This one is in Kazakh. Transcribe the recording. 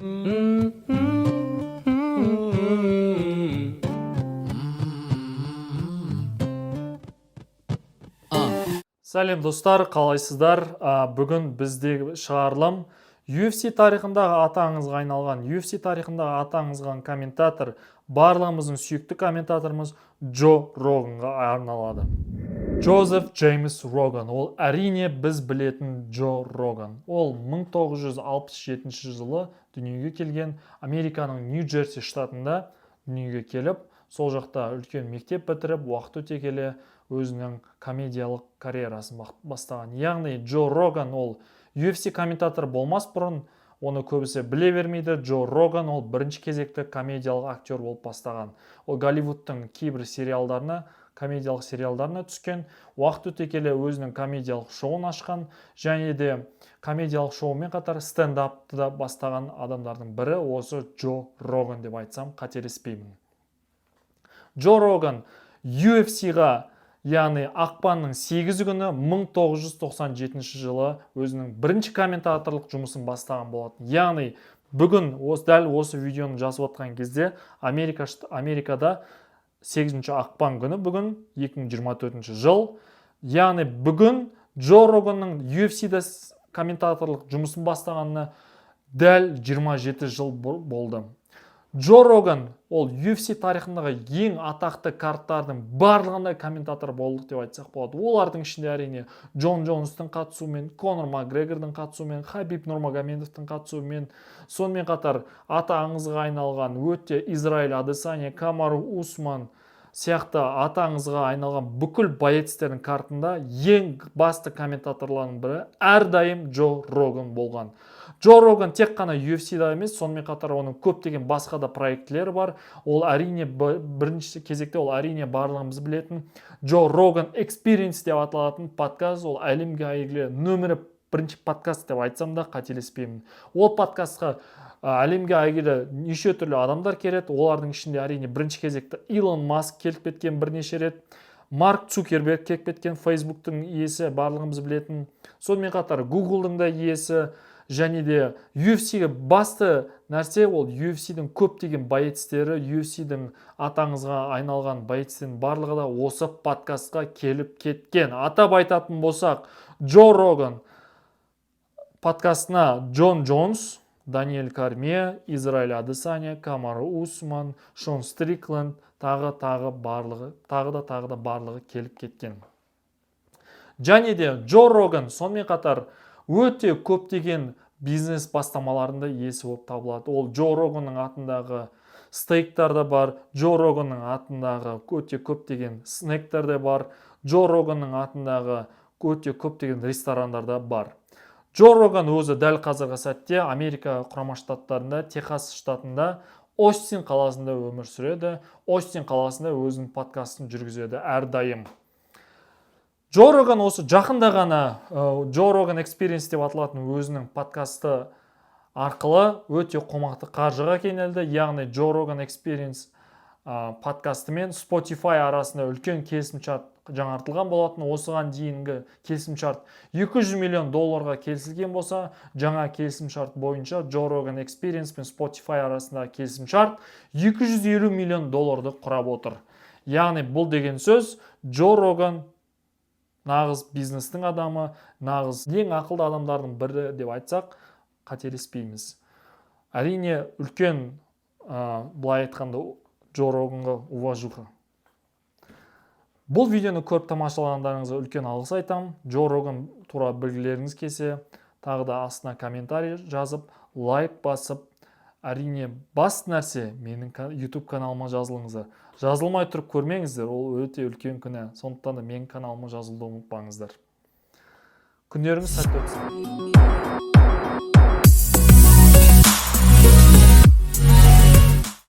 Сәлем, достар, қалайсыздар? Бүгін біздегі шығарылым UFC тарихындағы аты аңызға айналған, UFC тарихындағы аты аңызға комментатор, барлығымыздың сүйікті комментаторымыз Джо Роганға арналады. Джозеф Джеймс Роган, ол, әрине, біз білетін Джо Роган. Ол 1967 жылы дүниеге келген, Американың Нью-Джерси штатында дүниеге келіп, сол жақта үлкен мектеп бітіріп, уақыт өте келе өзінің комедиялық карьерасын бастаған. Яғни Джо Роган ол UFC комментаторы болмас бұрын, оны көбісі біле бермейді, Джо Роган ол бірінші кезекті комедиялық актер болып бастаған. Ол Голливудтың кейбір сериалдарына, комедиялық сериалдарына түскен, уақыт өте келе өзінің комедиялық шоуын ашқан және де комедиялық шоумен қатар стендапты да бастаған адамдардың бірі осы Джо Роган деп айтсам, қателеспеймін. Джо Роган UFC-ға, яғни ақпанның 8 күні 1997 жылы өзінің бірінші комментаторлық жұмысын бастаған болатын. Яғни бүгін осы, дәл осы видеоны жазып отқан кезде Америкада 8 ақпан күні, бүгін 2024 жыл. Яғни бүгін Джо Роганның UFC-да комментаторлық жұмысын бастағанына дәл 27 жыл болды. Джо Роган ол UFC тарихындағы ең атақты карттардың барлығында комментатор болды деп айтсақ болады. Олардың ішінде, әрине, Джон Джонстың қатысуымен, Конор Макгрегордың қатысуымен, Хабиб Нурмагомедовтың қатысуымен, сонымен қатар аты аңызға айналған өте Израиль Адесанья, Камару Усман сияқты аты аңызға айналған бүкіл боецтердің картында ең басты комментаторлардың бірі әрдайым Джо Роган болған. Джо Роган тек қана UFC-да емес, сонымен қатар оның көптеген басқа да проектілері бар. Ол, әрине, бірінші кезекте ол, әрине, барлығымыз білетін Джо Роган Experience деп аталатын подкаст. Ол әлемге әйгілі нөмірі бірінші подкаст деп айтсам да, қателеспеймін. Ол подкастқа әлемге әйгілі неше түрлі адамдар келеді. Олардың ішінде, әрине, бірінші кезекте Илон Маск келіп кеткен бірнеше рет, Марк Цукерберг келіп кеткен, Фейсбуктың иесі, барлығымыз білетін, сонымен қатар Гуглдың да иесі және де UFC-ге басты нәрсе, ол UFC-дің көптеген боецтері, UFC-дің аты аңызға айналған боецтердің барлығы да осы подкастқа келіп кеткен. Атап айтатын болсақ, Джо Роган подкастына Джон Джонс, Даниэль Кормье, Израиль Адесанья, Камару Усман, Шон Стрикленд, тағы тағы барлығы, тағы да, тағы да барлығы келіп кеткен. Және де Джо Роган сонымен қатар өте көптеген бизнес бастамаларында иесі болып табылады. Ол Джо Роганның атындағы стейктар да бар, Джо Роганның атындағы өте көптеген снектер де бар, Джо Роганның атындағы өте көптеген ресторандар да бар. Джо Роган өзі дәл қазіргі сәтте Америка Құрама Штаттарында, Техас штатында, Остин қаласында өмір сүреді. Остин қаласында өзінің подкастын жүргізеді әрдайым. Джо Роган осы жақында ғана Джо Роган Experience деп аталатын өзінің подкасты арқылы өте қомақты қаржыға кенелді. Яғни Джо Роган Experience подкасты мен Spotify арасында үлкен келісімшарт жаңартылған болатын. Осыған дейінгі келісімшарт 200 миллион долларға келісілген болса, жаңа келісімшарт бойынша Джо Роган Experience пен Spotify арасындағы келісімшарт 250 миллион долларды құрап отыр. Яғни бұл деген сөз, Джо Роган нағыз бизнестің адамы, нағыз ең ақылды адамдардың бірі деп айтсақ, қателеспейміз. Әрине, үлкен, былай айтқанда, Джо Роганға уважуха. Бұл видеоны көріп тамашалағандарыңызға үлкен алғыс айтамын. Джо Роган туралы білгілеріңіз келсе, тағы да астына комментарий жазып, лайк басып, әрине, басты нәрсе, менің YouTube каналыма жазылыңыздар. Жазылмай тұрып көрмеңіздер, ол өте үлкен күнә. Сондықтан да менің каналыма жазылуды ұмытпаңыздар. Күндеріңіз сәтті өтсін.